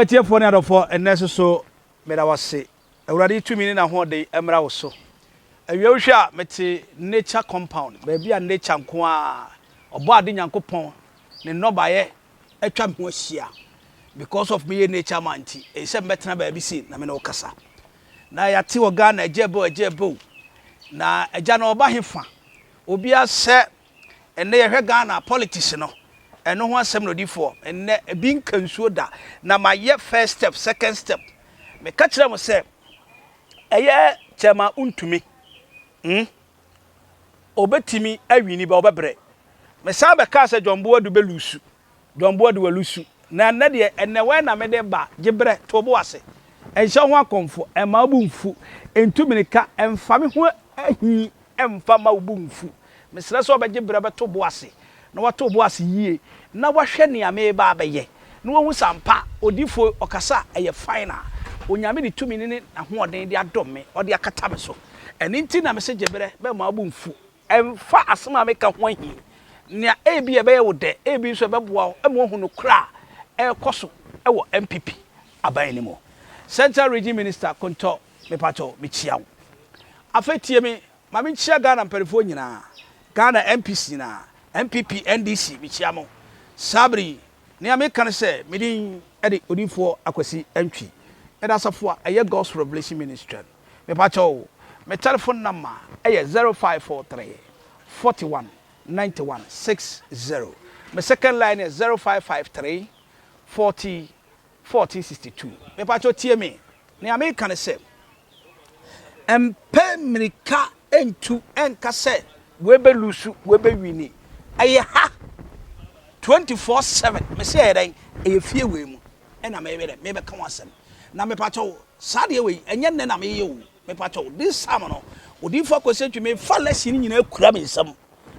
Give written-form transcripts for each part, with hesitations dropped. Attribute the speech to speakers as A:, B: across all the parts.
A: atiefoɔ ne adɔfoɔ, ɛnnɛ nso so meda wo ase. Awurade tumi ne n'ahoɔden mmra wo so. Awia wohwɛ a, mete nature compound, baabi a nature nko ara, ɔbɔ ade Nyankopɔn ne nnɔbaeɛ atwa me ho ahyia. Because of meyɛ nature man nti, ɛyɛ sɛ mɛtena baabi sei na me ne wo kasa. Na yɛate wɔ Ghana, agya ɛbɛ o, agya ɛbɛ o. Na agya no ɔba hefa? Obiara sɛ Ɛnnɛ yɛhwɛ Ghana politics no, ɛno ho asɛm na odifoɔ, ɛnnɛ ebi nka nsuo da, na mayɛ first step, second step. Meka kyerɛ mo sɛ, ɛyɛ Chairman Wontumi, hmm, obetumi awini ba ɔbɛbrɛ. Mesan bɛkaa sɛ John Boadu bɛlusu, John Boadu walusu. Na ɛnnɛ deɛ, ɛnnɛ wɛn na mede ba, gye berɛ, to bo ase. Ɛnhyɛ wo ho akɔmfo, ɛmma wo bo mfu, ɛntu mirika, ɛmfa me ho ahi. Mfa mma wo bo mfu. Mesrɛ sɛ wobɛgye berɛ bɛto bo ase, na woato wo bo ase yie, na woahwɛ nea mereba abɛyɛ, na woahu sɛ ampa odiyifoɔ yi ɔkasa a ɛyɛ fine a Onyame de tumi ne n'ahoɔden de adom me, ɔde akata me so. Ɛno nti na mese gye berɛ, mɛmma wo bo mfu. Mfa asɛm a meka ho ahi. Nea ebia ɛbɛyɛ wo dɛ, ebi nso ɛbɛboa wo ma woahu nokorɛ a ɛrekɔ so wɔ NPP aban no mu. Central Region Minister Kontɔ Mepakyɛw mekyia wo. Afei tie me, ma menkyia Ghana mpaninfoɔ nyinaa, Ghana MPs nyinaa, NPP, NDC, mekyia mo. Saa bere yi, nea meka ne sɛ, me din de Odiyifoɔ Akwasi Antwi, meda asafo a ɛyɛ God's Revelation Ministry no. Mepakyɛw, me telephone number yɛ 0543 41 91 60. Me second line yɛ 0553 40 1462. Mepakyɛw tie me, nea mereka ne sɛ, mpɛ mmirika ntu nka sɛ wei bɛ lusu, wei bɛ wini. Ɛyɛ ha 24/7, mese ɛyɛ dɛn? Ɛyɛ fie wei mu ɛna meyɛ dɛn? Mebɛka ho asɛm. Na mepakyɛw, saa deɛ wei, ɛnyɛ nnɛ na meyɛ o, mepakyɛw, this time no, Odiyifo Akwasi Antwi, mefa lesson no nyinaa kura me nsam.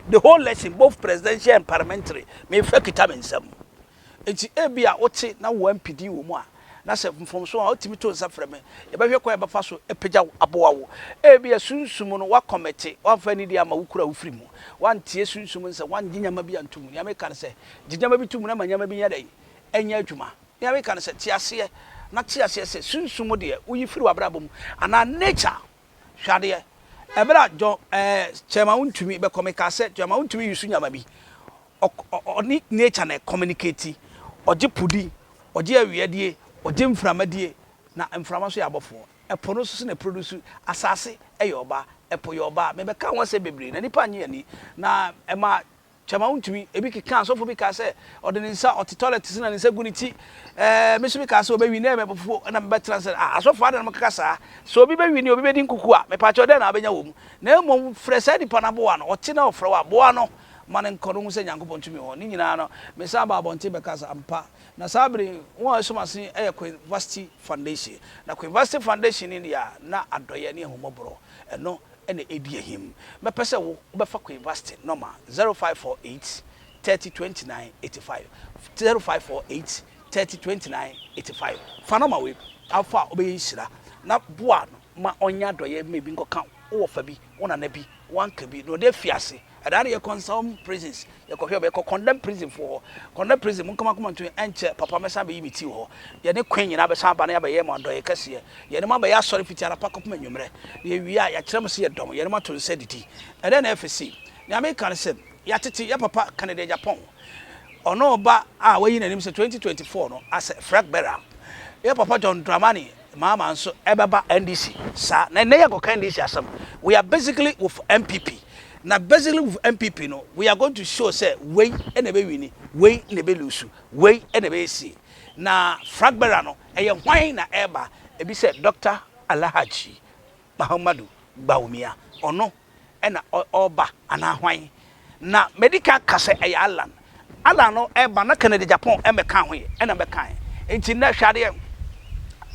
A: The whole lesson, both presidential and parliamentary, mefa kita me nsam. Enti ebia wote na wo ampidi wɔ mu a, na sɛ mfomso a, wotumi to nsa frɛ me. Yɛbɛhwɛ kwan a yɛbɛfa so apagya wo, aboa wo. Ebia sunsum no, woakɔmɛte, woamfa anidie amma wo kuro a wofiri mu, woantie sunsum nsɛm, woannye nneɛma bi anto mu. Nea meka ne sɛ, gye nneɛma bi to mu na ma nneɛma bi nyɛ dɛn? Ɛnyɛ adwuma. Nea meka ne sɛ, te aseɛ, na te aseɛ sɛ sunsum deɛ, woyi firi w'abrabɔ mu, anaa nature. Hwɛ adeɛ, ɛberɛ a John, ɛɛ, Chairman Wontumi bɛkɔ, mekaa sɛ, Chairman Wontumi use nneɛma bi. Ɔne nature na ɛcommunicate. Ɔgye po di, ɔgye awia die, ɔgye mframa die, na mframa nso yɛ abɔfoɔ. Ɛpo no nso so na ɛproduce, asase yɛ ɔbaa, ɛpo yɛ ɔbaa. Mebɛka ho asɛm bebree na nnipa nnye ani, na ɛma kyɛma wontumi. Ebi keka, asɔfo bi kaa sɛ ɔde ne nsa, ɔte toilet so na ne nsa gu ne ti. Ɛɛ, me nso mekaa sɛ ɔbɛwi na ɛyɛ me abufuo na mebɛtena sɛ, ah, asɔfo adɛn na mokeka saa? Sɛ obi bɛwi ne obi bɛdi nkuku a, mepaakyɛw dɛn na wabɛnya wɔ mu? Na mmom frɛ saa nipa no aboa no, ɔte na ɔfrɛ wo a, boa no. Ma no nkɔ na ɔnhu sɛ Nyankopɔn tumi wɔ hɔ. Ne nyinaa no, mesan baa abɔnten bɛkaa sɛ, Ampa. Na saa bere yi, wɔn a ɛsom ase yɛ Queen Vasti Foundation. Na Queen Vasti Foundation no deɛ a, na adɔeɛ ne ahummɔborɔ, ɛno na ɛdi ahim. Mɛpɛ sɛ wo, wobɛfa Queen Vasti nɔma, 0548 30 29 85, 0548 30 29 85. Fa nɔma wei, afa a wobɛyɛ nhyira, na boa no ma ɔnyɛ adɔeɛ ma ebi nkɔka wo wɔfa bi, wo nana bi, wo anka bi, na ɔde afi ase. Ɛdaa no yɛkɔ nsawam prisons, yɛkɔhwɛ ɔbɛ, yɛkɔ condemn prison foɔ hɔ. Condemn prison, monka mo akoma nto ɛnkyɛ papa mɛsan abɛyi me ti wɔ hɔ. Yɛne Queen nyinaa bɛsan aba na yɛabɛyɛ mo adɔeɛ kɛseɛ. Yɛne mo abɛyɛ asɔre fiti anapa kɔpem anwummerɛ. Na yɛwie a, yɛakyerɛ mo sɛ yɛdɔ mo, yɛne mo ato nsa adidi. Ɛdɛn na ɛfɛ sei? Nea meka ne sɛ, yɛatete yɛn papa Kennedy Agyapong, ɔno ɔba a wayi n'anim sɛ 2024 no as a flag bearer. Yɛn papa John Dramani Mahama nso ɛbɛba NDC saa. Na ɛnnɛ yɛnkɔka NDC asɛm. We are basically with NPP. Na basically with NPP no, we are going to show sɛ wei na ɛbɛ wini, wei na ɛbɛ lusu, wei na ɛbɛyɛ sie. Na flag bearer no, ɛyɛ hwan na ɛreba? Ebi sɛ Doctor Alhaji Mahamadou Bawumia, ɔno na ɔreba anaa hwan? Na madi kan aka sɛ ɛyɛ Allan. Allan no reba na Kennedy Agyapong mmɛkaa ho yɛ, ɛna mɛkaeɛ. Nti nnɛ hwɛ adeɛ,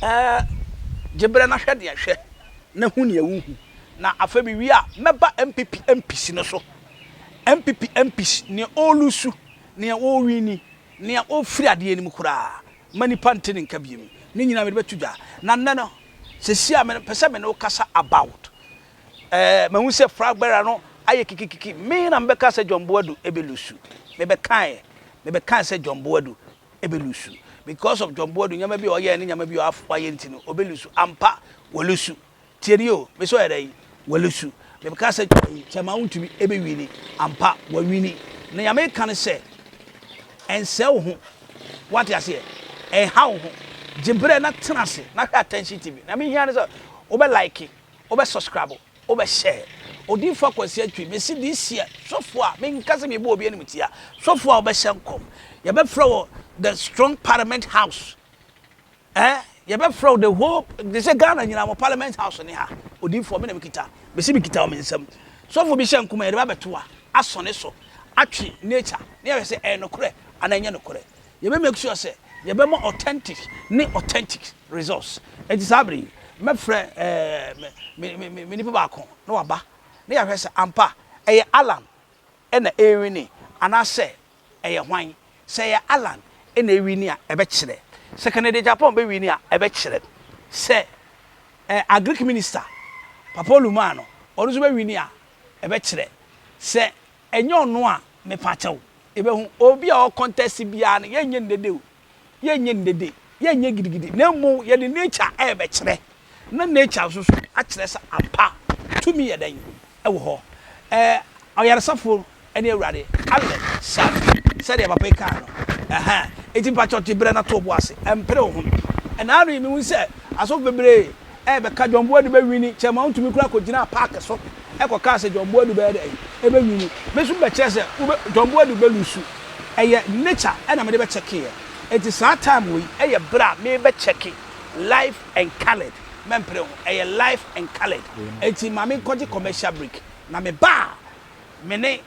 A: ɛɛ, gye berɛ na hwɛ deɛ hwɛ na hu nea wohu. Na afei mewie a, mɛba NPP MPs no so. NPP MPs, nea ɔrelusu, nea ɔrewini, nea ɔrefiri adeɛ no mu koraa, ma nnipa nte ne nka biom. Ne nyinaa mede bɛto dwa. Na nnɛ no, seesei a mepɛ sɛ me ne wo kasa about, ɛɛ, mahu sɛ flag bearer no ayɛ kikikiki. Me na mebɛka sɛ John Boadu bɛlusu. Mebɛkaeɛ. Mebɛkae sɛ John Boadu bɛlusu. Because of John Boadu nneɛma bi a ɔyɛɛ ne nneɛma bi a wayɛ nti no, ɔbɛlusu. Ampa, walusu. Tie nie o, me sɛ ɔyɛ dɛn? Walusu. Meka sɛ Chairman Wontumi ɛbɛwini. Ampa, wawini. Na nea meka ne sɛ, ɛnsɛe wo ho. Woate aseɛ? Ɛnha wo ho. Gye berɛ na tena ase na hwɛ Attention TV. Nea mehia ne sɛ wobɛ like, wobɛ subscribe, wobɛ share. Odiyifoɔ Akwasi Antwi, mese this year, sɔfoɔ a, menka sɛ mebɔ obi animtia, sɔfoɔ a wobɛhyɛ nkɔm, yɛbɛfrɛ wɔ the strong parliament house. Eh yɛbɛfrɛ wo the whole te sɛ Ghana nyinaa mo parliament house ne ha odiifoɔ me na mekita mese mekita wɔ me nsam sɔfo bi hyɛ nkoma yɛde ba bɛto a asɔ ne so atwe nature ne yɛhwɛ sɛ ɛyɛ nokorɛ anaa ɛnyɛ nokorɛ yɛbɛ make sure sɛ yɛbɛma authentic ne authentic results enti saa bere yi mɛfrɛ eh, me, me, me, me nipa baako na waba na yɛahwɛ sɛ ampa ɛyɛ Alan ɛna ɛrewini anaasɛ Ɛyɛ hwan? Sɛ ɛyɛ Alan na ɛwini a, ɛbɛkyerɛ. Sɛ Kennedy Agyapong bɛwini a, ɛbɛkyerɛ. Sɛ eh, Agric Minister, Papa Olumaa no, ɔno nso bɛwini a, ɛbɛkyerɛ. Sɛ ɛnyɛ ɔno a, mepakyɛw, yɛbɛhu. Obi a ɔcontest biara no, yɛnyɛ no dede o. Yɛnyɛ no dede, yɛnyɛ gidigidi, na mmom yɛde nature rebɛkyerɛ, na nature nso so akyerɛ sɛ ampa tumi yɛ dɛn? Ɛwɔ hɔ. Ɛɛ, ɔyaresafo ne Awurade alɛ saa sɛdeɛ papa yi kaa no. Ɛhɛn, enti mpakyɛw te berɛ na to wo bo ase, ɛmpere wo ho. Ɛnaa no yi mehu sɛ asɔfo bebree ɛrebɛka John Boadu bɛwini, Chairman wontumi koraa kɔgyinaa park so ɛkɔkaa sɛ John Boadu bɛyɛ dɛn? Ɛbɛwini. Me nso mebɛkyerɛ sɛ wobɛ, John Boadu bɛlusu. Ɛyɛ nature ɛna mede bɛkyɛkeeɛ. Enti saa time wei ɛyɛ berɛ a merebɛkyɛke live and coloured. Mɛmpere ho, ɛyɛ live and coloured. Enti ma menkɔgye commercial break na meba a, me ne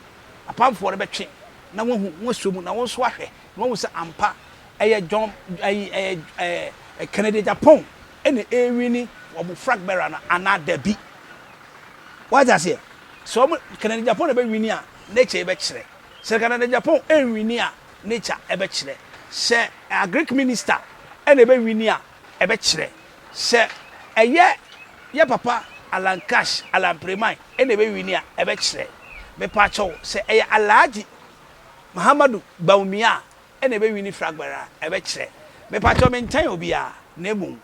A: apamfoɔ no bɛtwe na wɔahu, wɔasɔ mu na wɔn nso ahwɛ na wɔahu sɛ ampa ɛyɛ John, ɛyi, ɛyɛ ɛɛ Kennedy Agyapong ɛna ɛrewini wɔn flag bearer no anaa dabi. Wate aseɛ? Sɛ wɔn, Kennedy Agyapong na ɛbɛwini a, nature bɛkyerɛ. Sɛ Canada Japan ɛnwini a nature ɛbɛkyerɛ. Sɛ agric minister ɛna ɛbɛwini a ɛbɛkyerɛ. Sɛ ɛyɛ yɛ papa Alan Cash, Alan Preman ɛna ɛbɛwini a ɛbɛkyerɛ. Mepaakyɛw sɛ ɛyɛ Alhaji Mahamadou Bawumia ɛna ɛbɛwini Fragbara a ɛbɛkyerɛ. Mepaakyɛw mentan obiara na mmom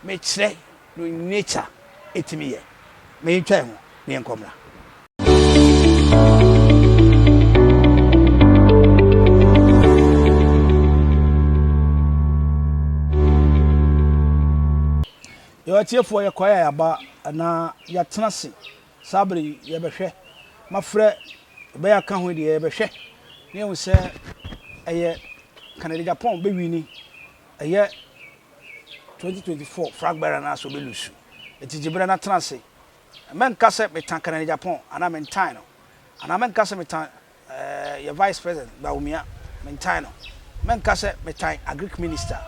A: Mekyerɛ no nature ɛtumi yɛ. Ma yɛntwa yɛn ho na yɛnkɔ mmra. Yɛwɔ atiefoɔ yɛkɔɛ a yɛaba na yɛatena ase saa bere yi yɛbɛhwɛ mafrɛ ɛbɛyɛ aka ho deɛ yɛbɛhwɛ na yɛhu sɛ ɛyɛ Canada Japan bɛwini ɛyɛ 2024 flag bearer no ara sɛ ɔbɛlusu. Enti gye berɛ na tena ase. Mɛnka sɛ metan Kennedy Agyapong anaa mentan no. Anaa mɛnka sɛ metan eh, yɛ Vice President Bawumia, mentan no. Mɛnka sɛ metan Agric Minister,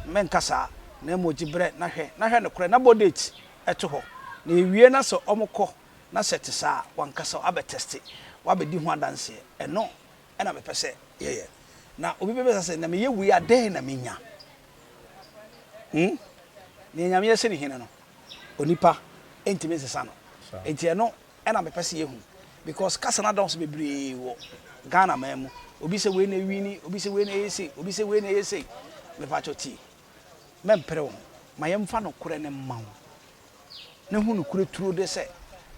A: mɛnka saa. Na mmom gye berɛ na hwɛ, na hwɛ nokorɛ, na bɔ date to hɔ. Na yɛwie na sɛ wɔkɔ na sɛ ɛte saa a, w'ankasa woabɛ teste, woabɛdi ho adanseɛ. Ɛno na mepɛ sɛ yɛyɛ. Na obi bɛbisa sɛ, na meyɛ wei a dɛn na menya? Hmm? Nea Nyame yɛ sɛ ne hene no, onipa ntumi nsesa no. Enti ɛno na mepɛ sɛ yɛhu. Because kasa no adɔɔso bebree wɔ Ghana man mu. Obi sɛ wei na ɛwini, obi sɛ wei na ɛyɛ sei, obi sɛ wei na ɛyɛ sei. Mepakyɛw tie. Mɛmpere wo ho. Ma yɛmfa nokorɛ no mma wo. Na hu nokorɛ turo de sɛ,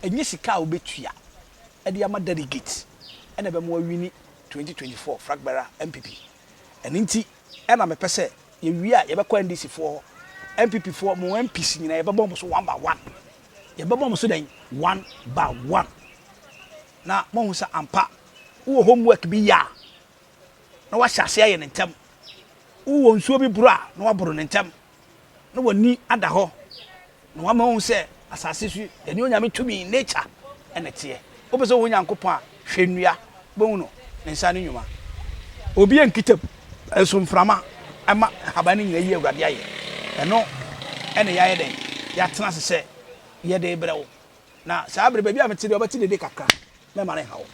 A: ɛnyɛ sika a wobɛtua de ama delegate na ɛbɛma wawini 2024 Fragbearer MPP. Ɛno nti na mepɛ sɛ yɛwie a yɛbɛkɔ NDC foɔ hɔ, NPP foɔ, mo MPs nyinaa yɛbɛbɔ mo so one by one. Yɛbɛbɔ mo so dɛn? One by one. Na moahu sɛ ampa wowɔ homework bi yɛ a na wahyɛ aseɛ ayɛ no ntɛm. Wowɔ nsuo bi boro a na waboro no ntɛm. na w'ani ada hɔ, na wama woahu sɛ asase so yɛne Onyame tumi, nature, na ɛteɛ. Wopɛ sɛ wohu Nyankopɔn a, hwɛ nnua, wobɛhu no ne nsa ano nnwuma. Obi ankita mu, nso mframa ma nhaban no nyinaa yi Awurade ayɛ. Ɛno na yɛayɛ dɛn? Yɛatena ase sɛ yɛde rebrɛ wo. Na saa bere, baabi a mete deɛ, wɔbɛte dede kakra. Mɛma no nha wo.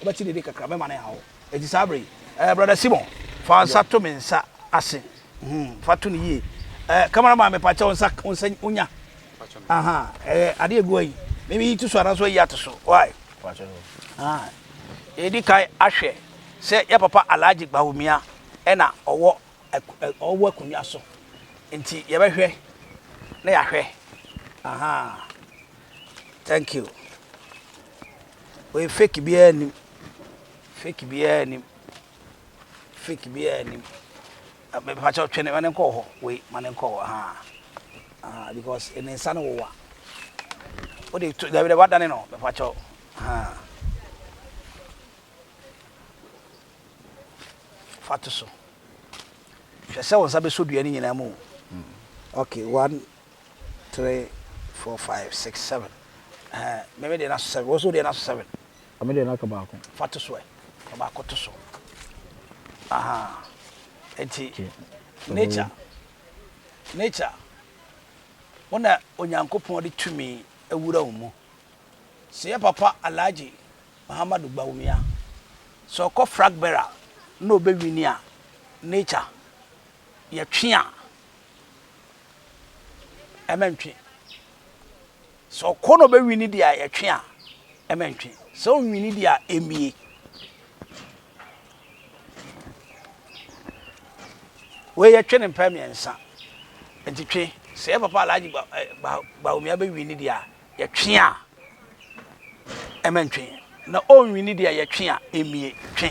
A: Wobɛte dede kakra, mɛma no nha wo. Enti saa bere yi, eh, Brother Simon, fa wo nsa to me nsa ase. Hmm, fa to no yie. Eh, cameraman, mepakyɛ wo nsa, wo nsa, wonya. Aha, eh, ade egu ayi. Mimi yi to so anaasɛ ayi ato so. Why? Ah, yɛdi kan ahwɛ sɛ yɛ papa Alhaji Bawumia ɛna ɔwɔ. Ɔwɔ akonnwa so. Nti yɛbɛhwɛ na yɛahwɛ. Aha. Thank you. Wei fake biara nim. Fake biara nim. Fake biara nim. Mepakyɛw twene ma ne nkɔ hɔ. Wei ma ne nkɔ hɔ. Aha. Aha because ne nsa no wowa. Wode to dabi dabi wadane no. Mepakyɛw. Aha. Fa to so. Hwɛ sɛ wo nsa bɛsɔ dua no nyinaa mu. Okay, 1 3 4 5 6 7. Ɛhɛn, me me deɛ no aso 7. Wo nso wo deɛ no aso 7.
B: Me deɛ no aka baako.
A: Fa to so ɛ. Fa baako to so. Aha. Enti, nature, nature, wo na Onyankopɔn de tumi awura wo mu. Sɛ yɛ papa Alhaji Mahamadou Bawumia, sɛ ɔkɔ flag bearer na ɔbɛ wini a, nature, yɛtwe a, ɛmɛ ntwe. Sɛ ɔkɔ na ɔbɛ wini deɛ a, yɛtwe a, ɛmɛ ntwe. Sɛ ɔnwini deɛ a, ɛmie. Wei yɛtwe ne mpɛ mmiɛnsa. Nti twe, sɛ yɛ papa Alhaji Bawumia bɛ wini deɛ a, Yɛtwe a, ɛmɛ ntwe. Na ɔnwini deɛ yɛtwe a, ɛmie twe.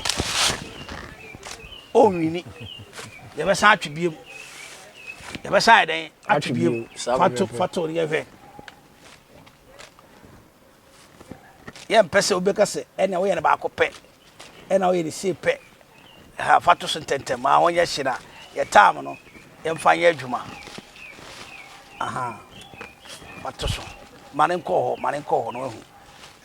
A: Ɔnwini. Yɛbɛsan atwe biem. Yɛbɛsan ayɛ dɛn? Atwe biem. Fato fato ne yɛhwɛ. Yɛmpɛ sɛ wobɛka sɛ ɛna woyɛ no baako pɛ, ɛna woyɛ no sei pɛ. Ha, fa to so ntɛmntɛm ma ho nyɛ hye na yɛ time no yɛmfa nyɛ adwuma. Aha, fa to so. Ma ne nkɔ hɔ, ma ne nkɔ hɔ na wahu.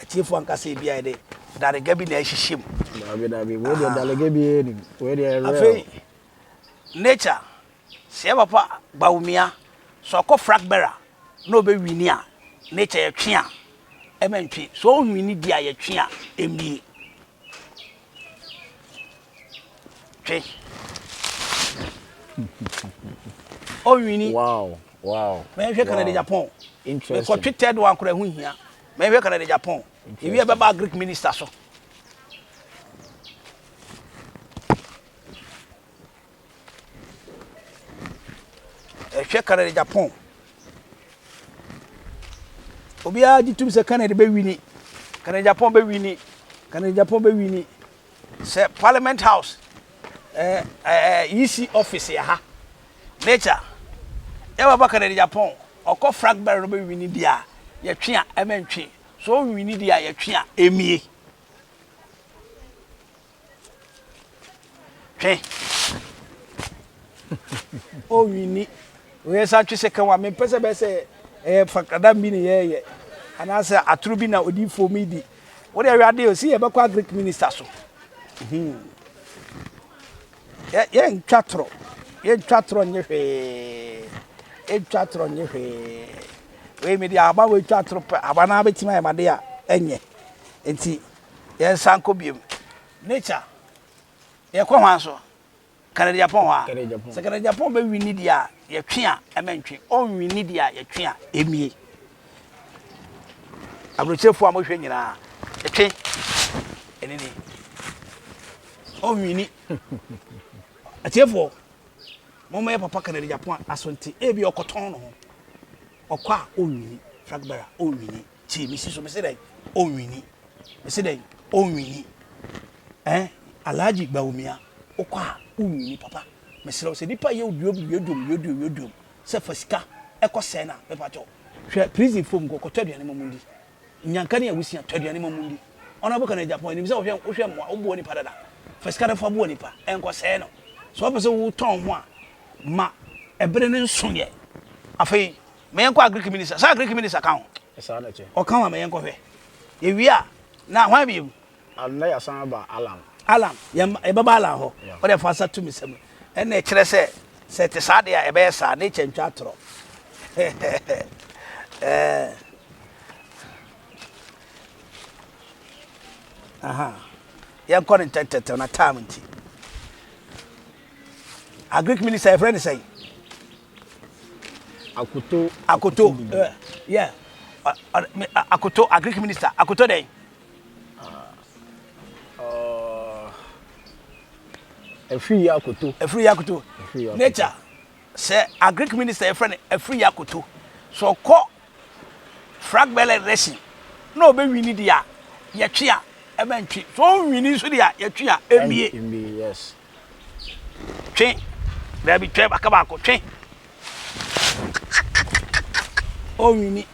A: Atiefo ankasa ebi a yɛde darega bi na ɛhyehyɛ mu.
B: Dabi dabi, wei deɛ darega bi anim, wei deɛ real.
A: Afei, nature, sɛ yɛ papa Bawumia, sɛ ɔkɔ flag bearer na ɔbɛwini a, nature yɛtwe a, ɛmɛ ntwe. Sɛ ɔnwini di a yɛtwe a, ɛmmie. Twe. Ɔnwini.
B: Wow, wow.
A: Mɛhwɛ Canada Japan.
B: Interesting.
A: Mekɔtwe third one koraa ɛho hia. Mɛhwɛ Canada Japan. Ebi ɛbɛba Greek minister so. Ɛhwɛ Canada Japan. Obiara gye tum sɛ Canada bɛwini. Canada Japan bɛwini. Canada Japan bɛwini. Sɛ Parliament House ɛɛ ɛɛ EC office yɛ ha. Nature yɛ baba Canada Japan ɔkɔ Frankberry no bɛwini di a yɛtwe a ɛmɛ ntwe. So ɔnwini di a yɛtwe a ɛmie. Twe. Ɔnwini. Wei san twe sɛ kan a mempɛ sɛ bɛyɛ sɛ ɛyɛ fakradam bi ne yɛyɛ anaasɛ atoro bi na odiyifoɔ mi di. Wode awurade o si yɛbɛkɔ agric minister so. Hmm. Yɛntwa torɔ. Yɛntwa torɔ nye hwee. Yɛntwa torɔ nye hwee. Wei mede aba wei twa torɔ pɛ aba no abɛtumi ayɛ made a ɛnyɛ. Nti Yɛnsan nkɔ biom. Nature, yɛkɔ hwan so? Kennedy Agyapong hɔ a. Sɛ Kennedy Agyapong bɛ wini deɛ a, yɛtwe a, ɛmɛ ntwe. Ɔnwini deɛ a, yɛtwe a, ɛmie. Aburokyerefoɔ a mohwɛ nyinaa, yɛtwe. Ɛne ni. Ɔnwini. Atiefoɔ, momma yɛ papa Kennedy Agyapong aso nte. Ebi ɔkɔtɔn no ho. Ɔkɔ a, ɔnwini. Flag bearer, ɔnwini. Tie, mesi so, mese dɛn? Ɔnwini. Mese dɛn? Ɔnwini. Eh, Alhaji Bawumia, wokɔ a, wonwini papa. Mesrɛ wo, sɛ nipa yɛ wo duom, duoduom, duoduom, duoduom, sɛ fa sika ɛkɔ sɛɛ no a, mepa kyɛw, hwɛ prison fo mu kɔ, kɔtɔ aduane ma ɔmo ndi. Nyanka ne awusia, tɔ aduane ma ɔmo ndi. Honourable Kennedy Agyapong, yɛnim sɛ wohwɛ, wohwɛ mmoa, woboa nipa dada. Fa sika no fa boa nipa, ɛnkɔ sɛɛ no. Sɛ wopɛ sɛ wotɔn ho a, ma ɛbere no nso yɛ. Afei, Ma yɛnkɔ agric minister. Sɛ agric minister ka ho?
B: Saa na ɛkyɛ.
A: Ɔka ho a ma yɛnkɔhwɛ. Yɛwie a, na hwan bio?
B: Na yɛasan aba Alan.
A: Alan, yɛbɛba Alan hɔ. Wode fa nsa to me nsam. Ɛnna ɛkyerɛ sɛ, sɛ ɛte saa deɛ a, ɛbɛyɛ saa. Nature ntwa atorɔ. Eh. Aha. Yɛnkɔ no ntɛntɛntɛm na time nti. Agric minister yɛfrɛ no sɛn?
B: Akoto.
A: Akoto. Uh, yeah. Uh, uh, Akoto, agric minister. Akoto dɛn?
B: Afiri Akoto.
A: Afiri Akoto. Nature sɛ agric minister yɛfrɛ no Afiri Akoto. Sɛ ɔkɔ Fragbɛlɛ election na ɔbɛ wini deɛ a yɛtwe a ɛbɛ ntwe. Sɛ ɔnwini nso deɛ a yɛtwe a ɛmmie.
B: Ɛmmie yes.
A: Twe. Daabi twe aka baako twe. Ɔnwini.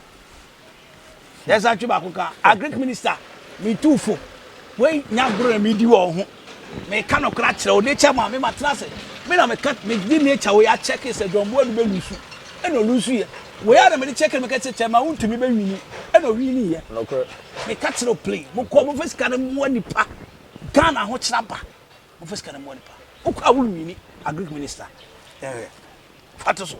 A: Yɛsan twe baako ka. Agric minister, metu fo. Wei nya agorɔ na medi wɔ ho. Meka nokorɛ akyerɛ wo. Nature ma me matena ase. Me na meka mede nature wei akyɛke sɛ John Boadu bɛ lusu. Ɛna olusu yɛ. Wei a na mede kyɛke no meka kyerɛ kyɛ ma wontumi bɛ wini. Ɛna owini yɛ.
B: Nokorɛ.
A: Meka kyerɛ wo plain. Mokɔ momfa sika no mmoa nipa. Ghana ahokyerɛ aba. Momfa sika no mmoa nipa. Wokɔ a wonwini. Agric minister. Yɛhwɛ. Fa to so.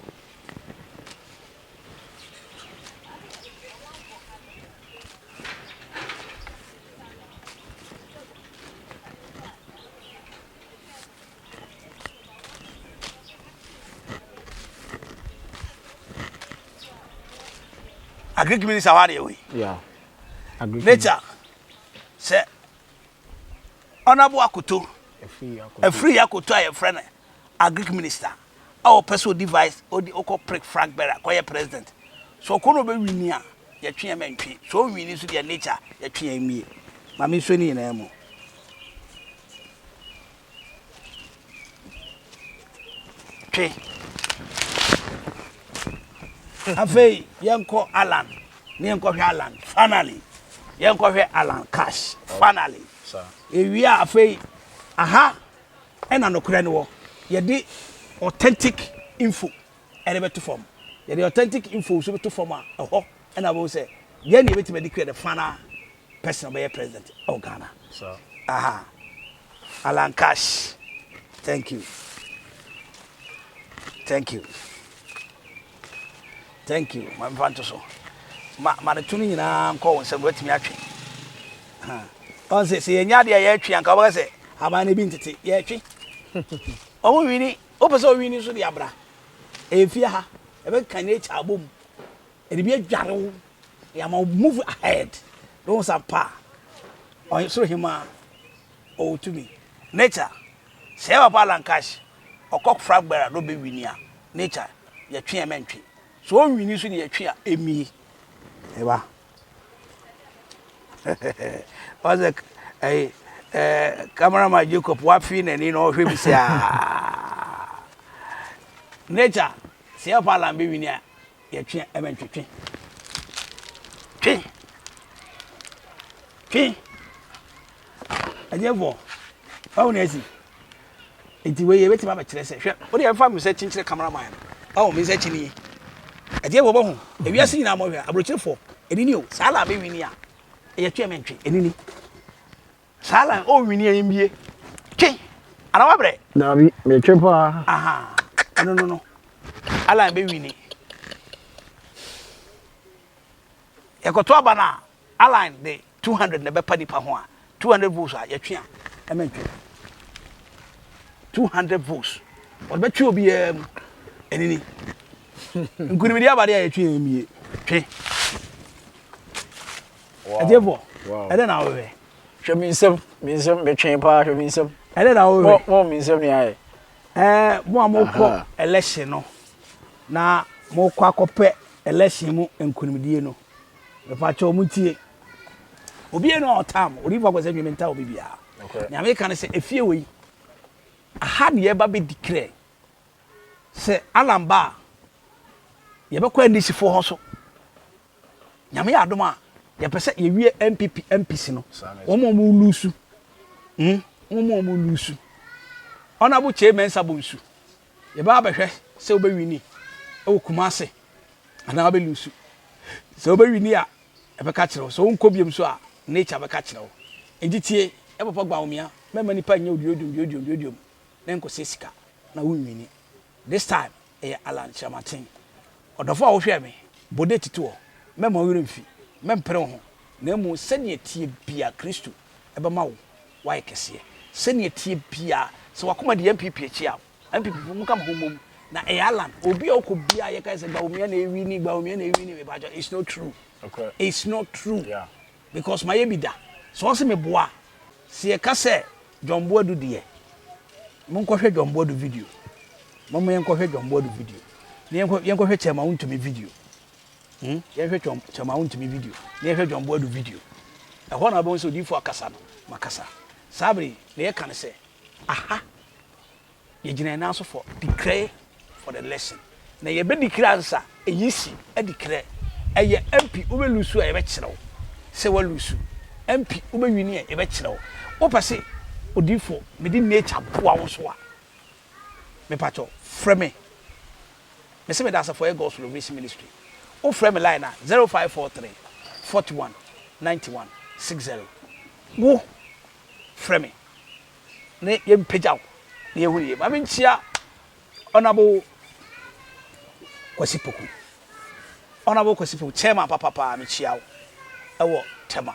A: Agric minister wa deɛ wei.
B: Yeah. Agric
A: Nature sɛ Honourable Akoto Afiri Akoto a yɛfrɛ no Agric minister a ɔpɛ sɛ ɔdi vice ɔdi ɔkɔ prick flag bearer kɔyɛ president sɛ ɔkɔ na ɔbɛ wini a yɛtwe yɛn mɛntwe sɛ ɔnwini nso deɛ nature yɛtwe yɛn mie ma me nsuo ne nyinaa mu twe afei yɛnkɔ Alan ne yɛnkɔhwɛ Alan finally yɛnkɔhwɛ Alan cash finally ewie a afei aha Ɛna nokorɛ no wɔ. Yɛde authentic info ɛde bɛto fam. Yɛde authentic info nso bɛto fam a, ɛhɔ ɛna wobɛhu sɛ yɛn na yɛbɛtumi adi clear the final person a ɔbɛyɛ president ɛwɔ Ghana. Aha. Alan Cash. Thank you. Thank you. Thank you. Ma mfa nto so. Ma ma ne to no nyinaa nkɔ wo nsam watumi atwe. Ɔn sɛ sɛ yɛnya adeɛ a yɛtwe anka wɔbɛka sɛ aban no bi ntete yɛtwe. Ɔmo wini wopɛ sɛ ɔwini nso de abra. Ɛyɛ fie ha ɛbɛka nature abom. Ɛde bi adware wo. Yɛama wo move ahead. Na wɔn sa pa. Ɔyɛ soro hemaa ɔwɔ tumi. Nature sɛ yɛ papa Alan Cash ɔkɔ Fragbera na ɔbɛwini a nature yɛtwe a mɛntwe. Sɛ ɔnwini nso de yɛtwe a ɛmie. Ɛba. Ɔsɛ ɛyi ɛɛ cameraman Jacob wafi n'ani na ɔhwɛ bi sɛ aa. Nature sɛ yɛ papa Alan bɛwini a yɛtwe a ɛmɛntwe twe. Twe. Twe. Ɛdeɛfoɔ, wahu nea asi? Nti wei yɛbɛtumi abɛkyerɛ sɛ, hwɛ, wode yɛmfa me nsa akyi nkyerɛ cameraman no. Wahu me nsa akyi nie. Ɛdeɛfoɔ bɛhu, ewiase nyinaa mɔhwɛ, aburokyerefoɔ, ɛni ni o, saa la bɛwini a, ɛyɛ twe mɛntwe, ɛni ni. Saa la ɔwini a yɛmbie, twe, anaa wabrɛ?
B: Daabi, metwe paa.
A: Aha, ɛno no no, Alan bɛwini. Yɛkɔto aba no a, Alan de 200 na ɛbɛpa nipa ho a, 200 volts a yɛtwe a, ɛmɛ ntwe. 200 volts. Wɔde bɛtwe obiara mu. Ɛni ni. Nkunimdi aba deɛ a yɛtwe yɛn mie. Twe. Ɛtiefo, ɛdɛ na wɔhwɛ.
B: Hwɛ mi nsam, mi nsam, metwe paa, hwɛ mi nsam.
A: Ɛdɛ na wɔhwɛ.
B: Mo mi nsam ni ayɛ.
A: Ɛɛ, mo a mokɔ election no, na mokɔ akɔpɛ election mu nkunimdie no, mepakyɛw montie. Obi enu a ɔtaa mo, odiyifo akɔsɛ nwi mentaa obi biara. Nea meka ne sɛ efie wei, aha ne yɛba bɛ declare sɛ Alan ba a, yɛbɛkɔ NDC foɔ hɔ so. Nyame yɛ adom a, yɛpɛ sɛ yɛwie NPP MPs no, wɔn a wɔn lusu, hmm, wɔn a wɔn lusu. Honorable Kyei Mensah Bonsu, yɛbɛba abɛhwɛ sɛ wobɛwini wɔ Kumasi anaa wobɛlusu. Sɛ wobɛwini a, ɛbɛka kyerɛ wo. Sɛ wonkɔ biom nso a, nature bɛka kyerɛ wo. Enti tie, yɛ papa Gbaomia, mɛmma nipa nyɛ wo duoduom duoduom duoduom na nkɔsɛ sika na wonwini. This time, ɛyɛ Alan Kyerematen. Ɔdɔfo a wohwɛɛ me, bɔ date to hɔ, mɛmma wo werɛ mfi, mɛmpere wo ho, na mmom sɛnea ɛteɛ biara Kristo bɛma wo woayɛ kɛseɛ. Sɛnea ɛteɛ biara, sɛ w'akoma di NPP akyi a, NPP fo monka mo ho mmom na ɛyɛ Allan obi a ɔkɔ biaa yɛka sɛ Bawumia na ɛwini Bawumia na ɛwini mepakyɛ it's not true it's not true because mayɛ bi da sɛ ɔse meboa sɛ yɛka sɛ John Boadu deɛ. Monkɔhwɛ John Boadu video. Momma yɛnkɔhwɛ John Boadu video. Na yɛnkɔ yɛnkɔhwɛ Chairman Wontumi video. Hmm? Yɛnhwɛ John Chairman Wontumi video. Na yɛhwɛ John Boadu video. Ɛhɔ na wobɛhu sɛ odiyifoɔ akasa no, makasa. Saa bere yi, na yɛka no sɛ, aha, Yɛgyina yɛn nan so for declare for the lesson na yɛbɛ declare ansa eyi si declare ɛyɛ MP wobɛ lusu a yɛbɛ kyerɛ wo sɛ wa lusu MP wobɛ wini a yɛbɛ kyerɛ wo wopɛ se odifo mede nature boa wo so a mepakyɛw frɛ me mese meda asafo ɛyɛ God's Revelation Ministry wo frɛ me line a 0543 41 91 60 wo frɛ me na yɛmpagya wo na yɛhu no yie. Ma menkyia Honourable Kwasi Poku. Honourable Kwasi Poku, chairman papapaa, mekyia wo ɛwɔ Tema.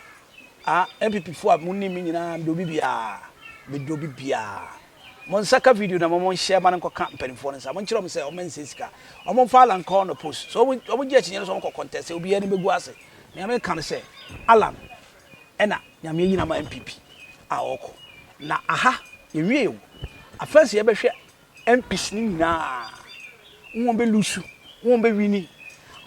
A: Ah, NPP foɔ a monim me nyinaa, medɔ obi biara, medɔ obi biara. Mo nsa ka video na mo mo nhyɛ ma no nkɔka mpanimfoɔ no nsa. Monkyerɛ wɔn sɛ wɔn nsɛ sika. Wɔn mfa Alan nkɔ on the post. So wɔn wɔn gye akyinnye no so wɔn kɔ contest obiara ani bɛgu ase. Nea meka no sɛ Alan ɛna Nyame ayi no ama NPP a ɔkɔ. Na aha yɛnwiei o, afei nso yɛbɛhwɛ MPs no nyinaa, wɔn bɛ lusu, wɔn bɛ wini.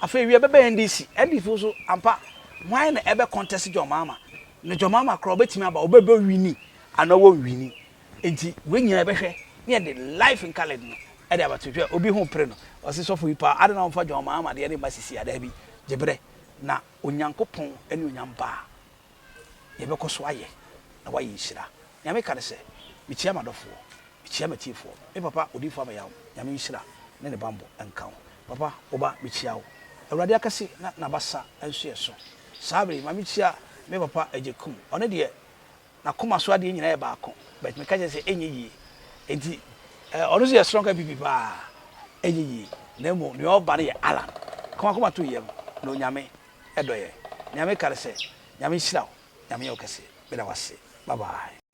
A: Afei wie bɛbɛ NDC, NDC fo nso ampa hwan na ɛbɛ contest John Mahama? Na John Mahama koraa ɔbɛtumi aba, ɔbɛbɛ wini anaa wɔnwini. Nti wei nyinaa yɛbɛhwɛ na yɛde life in colored no ɛde abɛto. Hwɛ obi ho pere no, ɔse sɔfo yi paa, adɛn na wɔmfa John Mahama deɛ no mma sisi a? Daabi, gye berɛ na Onyankopɔn anuonyam ba a, yɛbɛkɔ so ayɛ na wayɛ nhyira. Nea meka ne sɛ, mekyia m'adɔfoɔ, mekyia m'atiefoɔ. Me papa Odiyifoɔ Ameyaw, Nyame nhyira ne ne banbɔ nka wo. Papa, wo ba, mekyia wo. Awurade akɛse na n'abasa nso yɛ so. Saa bere yi, ma menkyia me papa Agyekum. Ɔno deɛ, N'akoma so adeɛ nyinaa yɛ baako but meka kyerɛ no sɛ ɛnyɛ yie nti eh, ɔno nso yɛ strong NPP paa ɛnyɛ yie na mmom nea ɔba no yɛ Allan ka w'akoma to yam na Onyame dɔ yɛn nea meka ne sɛ Nyame nhyira wo Nyame nyɛ wo kɛse meda wo ase bye bye.